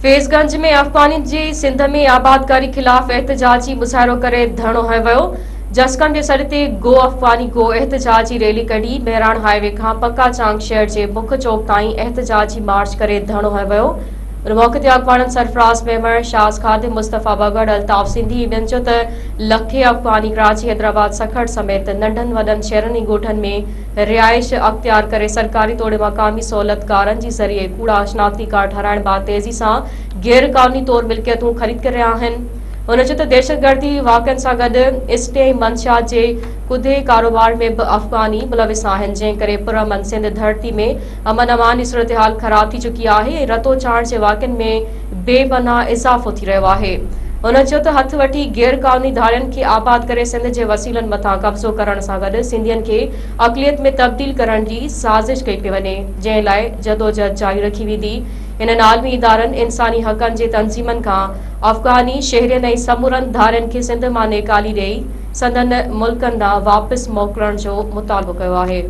فيض گنج ۾ افغانين جي سنڌ ۾ آبادڪاري خلاف احتجاجي مظاهرو ڪري ڌرڻو هنيو ويو. جسقم جي سڏ تي گو افغاني گو احتجاجي ريلي ڪڍي مهراڻ هاء وي کان پڪا چانگ شهر جي مک چوڪ تائين احتجاجي مارچ ڪري ڌرڻو هنيو ويو. ان موقعي تي اڳواڻن سرفراز ميمڻ، شاز خادم، مصطفيٰ ٻگهڙ، الطاف سنڌي ۽ ٻين چيو ته لکين افغاني ڪراچي، حيدرآباد، سکر سميت ننڍن وڏن شهرن ۽ ڳوٺن ۾ رهائش اختيار ڪري سرڪاري توڙي مقامي سهولتڪارن جي ذريعي ڪوڙا شناختي ڪارڊ ٺهرائڻ بعد تيزي سان غير قانوني طور ملڪيتون خريد ڪري رهيا آهن. هن چيو ته دهشتگردي واقعن سان گڏ اسٽي ۽ منشيات جي ڪڌي ڪاروبار ۾ به افغاني ملوث آهن جنهن ڪري پرامن سنڌ ڌرتي ۾ امن امان جي صورتحال خراب ٿي چڪي آهي ۽ رتوڇاڻ جي واقعن ۾ بي پناهه اضافو ٿي رهيو آهي. هن چيو ته هٿ وٺي غير قانوني ڌارين کي آباد ڪري سنڌ جي وسيلن مٿان قبضو ڪرڻ سان گڏ سنڌين کي اقليت ۾ تبديل ڪرڻ جي سازش ڪئي پئي وڃي جنهن لاء جدوجهد جاري رکي ويندي. هنن عالمي ادارن، انساني حقن جي تنظيمن کان افغاني شهرين ۽ سمورن ڌارين کي سنڌ مان نيڪالي ڏئي سندن ملڪن ڏانهن واپس موڪلڻ جو مطالبو ڪيو آهي.